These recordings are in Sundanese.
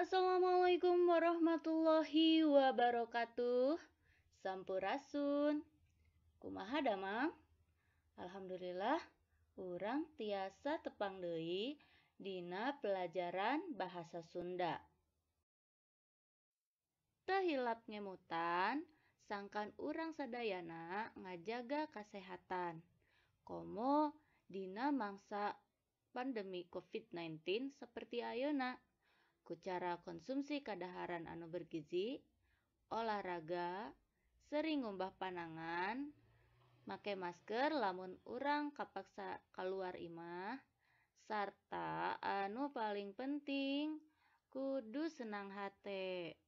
Assalamualaikum warahmatullahi wabarakatuh. Sampurasun. Kumaha damang? Alhamdulillah urang tiasa tepang deui dina pelajaran bahasa Sunda. Teu hilap ngemutan sangkan urang sadayana ngajaga kasehatan. Komo dina mangsa pandemi COVID-19 saperti ayeuna. Ku cara konsumsi kadaharan anu bergizi, olahraga, sering ngumbah panangan, make masker lamun urang kapaksa kaluar imah, sarta anu paling penting kudu senang hate.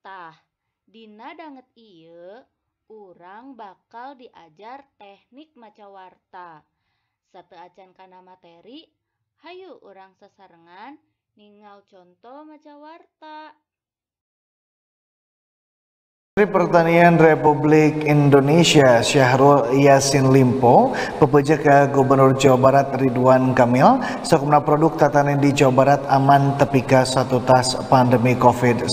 Tah, dina danget ieu urang bakal diajar teknik maca warta. Sateu acan kana materi, hayu urang sasarengan ningal conto maca warta. Menteri Pertanian Republik Indonesia Syahrul Yasin Limpo pepeje ka Gubernur Jawa Barat Ridwan Kamil sakumna produk tatanen di Jawa Barat aman tepi ka satutas pandemi COVID-19.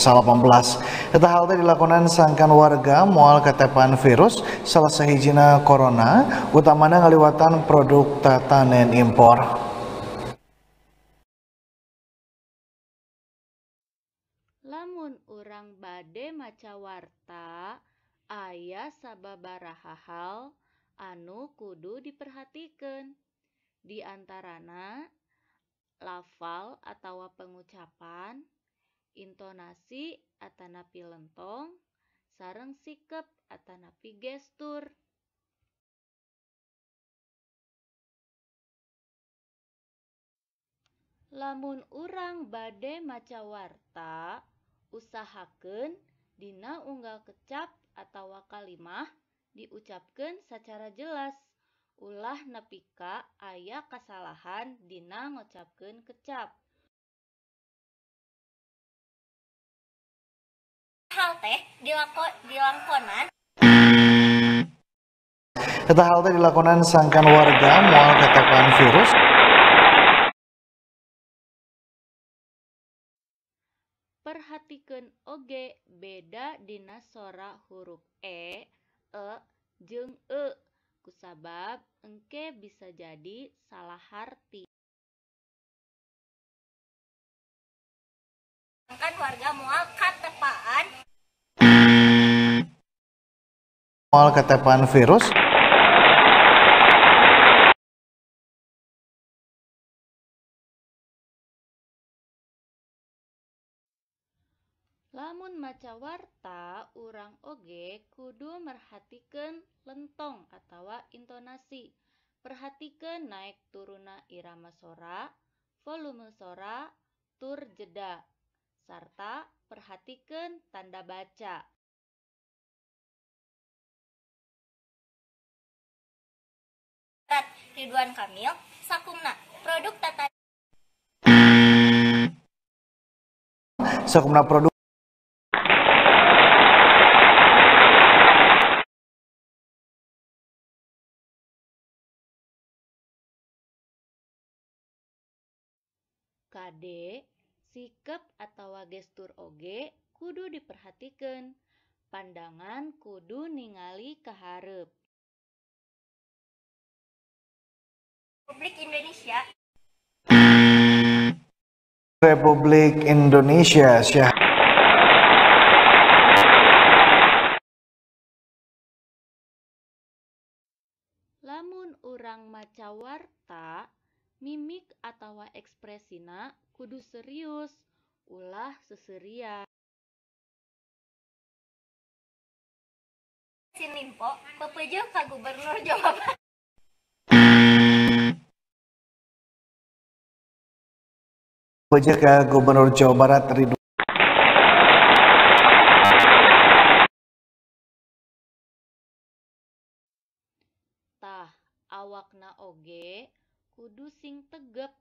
Eta hal teh dilakonan sangkan warga moal katepan virus salah sahijina corona utamana ngaliwatan produk tatanen impor. Lamun urang bade maca warta, aya sababaraha hal anu kudu diperhatikeun. Di antarana lafal atawa pengucapan, intonasi atanapi lentong, sareng sikep atanapi gestur. Lamun urang bade maca warta, usahakeun dina unggal kecap atawa kalimah diucapkeun sacara jelas, ulah nepi ka aya kasalahan dina ngocapkeun kecap. Hal teh dilangkonan. Eta hal teh dilakonan sangkan warga moal katepan virus. Perhatikeun oge beda dina sora huruf e, e, jeung e, kusabab engke bisa jadi salah harti. Sangkan warga moal katepaan. Moal katepan virus. Lamun maca warta, urang oge kudu merhatikeun lentong atawa intonasi. Perhatikeun naek turunna irama sora, volume sora, tur jeda, sarta perhatikeun tanda baca. Ridwan Kamil sakumna produk tata sakumna produk Kade, sikep atawa gestur oge kudu diperhatikeun. Pandangan kudu ningali ka hareup. Republik Indonesia. Republik Indonesia. Lamun urang maca warta, mimik atawa ekspresina kudu serius, ulah seseuria. Yasin Limpo pepeje ka Gubernur Jawa Barat. Pepeje ka Gubernur Jawa Barat Ridwan. Tah, awakna oge kudu sing tegep.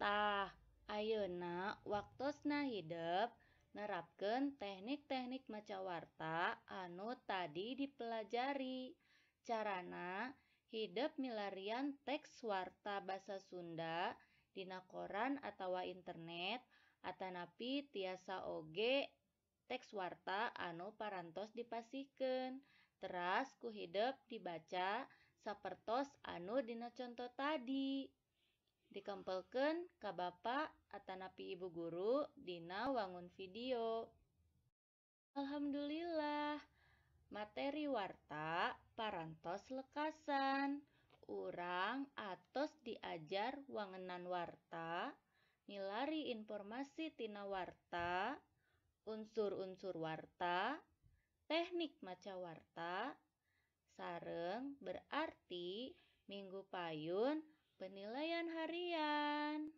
Tah, ayeuna waktosna hidep nerapkeun teknik-teknik maca warta anu tadi dipelajari. Carana Hidep milarian teks warta basa Sunda dina koran atawa internet atanapi tiasa oge teks warta anu parantos dipasihkeun teras ku hidep dibaca sapertos anu dina conto tadi. Dikempelkeun ka bapa atanapi ibu guru dina wangun video. Alhamdulillah, materi warta parantos lekasan. Urang atos diajar wangenan warta, milari informasi tina warta, unsur-unsur warta, teknik maca warta, sareng berarti minggu payun penilaian harian.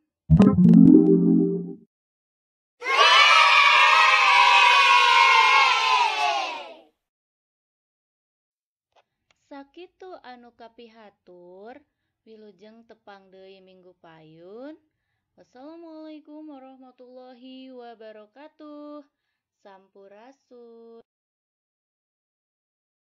Sakitu anu kapihatur, wilujeng tepang deui minggu payun. Wassalamualaikum warahmatullahi wabarakatuh. Sampurasun.